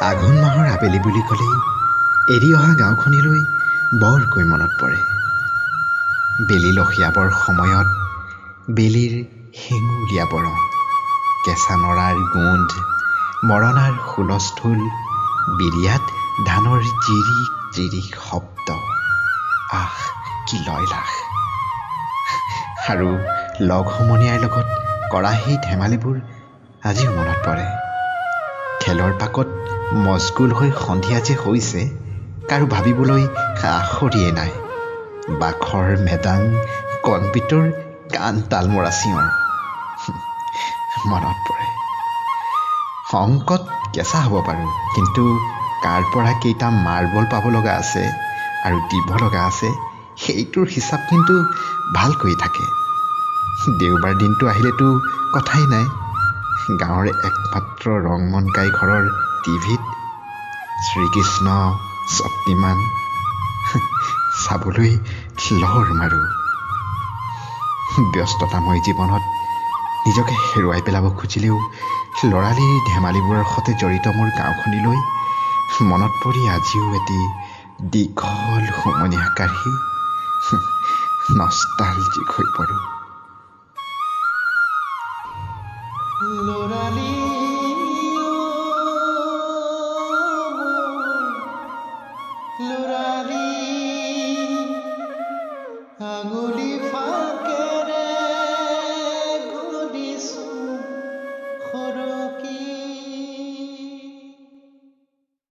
আঘোণ মাহৰ আবেলি বুলি ক'লেই এৰি অহা গাঁওখনিলৈ বৰকৈ মনত পৰে। বেলি লখিয়াবৰ সময়ত বেলিৰ হেঙুলীয়া বৰণ, কেঁচা নৰাৰ গোন্ধ, মৰণাৰ হুলস্থুল, বিৰিয়াত ধানৰ জিৰিক জিৰিক শব্দ, আহ কি লয়লাস! আৰু লগ সমনীয়াৰ লগত কৰা সেই ধেমালিবোৰ আজিও মনত পৰে। খেলৰ পাকত মচগুল হৈ সন্ধিয়া যে হৈছে কাৰো ভাবিবলৈ আখৰিয়ে নাই। বাখৰ মেদাং কণপিতৰ কাণ তাল মৰা চিঞৰ মনত পৰে। অংকত কেঁচা হ'ব পাৰোঁ, কিন্তু কাৰ পৰা কেইটা মাৰ্বল পাব লগা আছে আৰু দিব লগা আছে সেইটোৰ হিচাপ কিন্তু ভালকৈ থাকে। দেওবাৰ দিনটো আহিলেতো কথাই নাই। গাঁৱৰ একমাত্ৰ ৰংমন কাই ঘৰৰ টিভিত শ্ৰীকৃষ্ণ শক্তিমান চাবলৈ লৰ মাৰোঁ। ব্যস্ততাময় জীৱনত নিজকে হেৰুৱাই পেলাব খুজিলেও ল'ৰালিৰ ধেমালিবোৰৰ সৈতে জড়িত মোৰ গাঁওখনিলৈ মনত পৰি আজিও এটি দীঘল হুমনিয়া কাঢ়ি নষ্টালজিক হৈ পৰোঁ। ল'ৰালি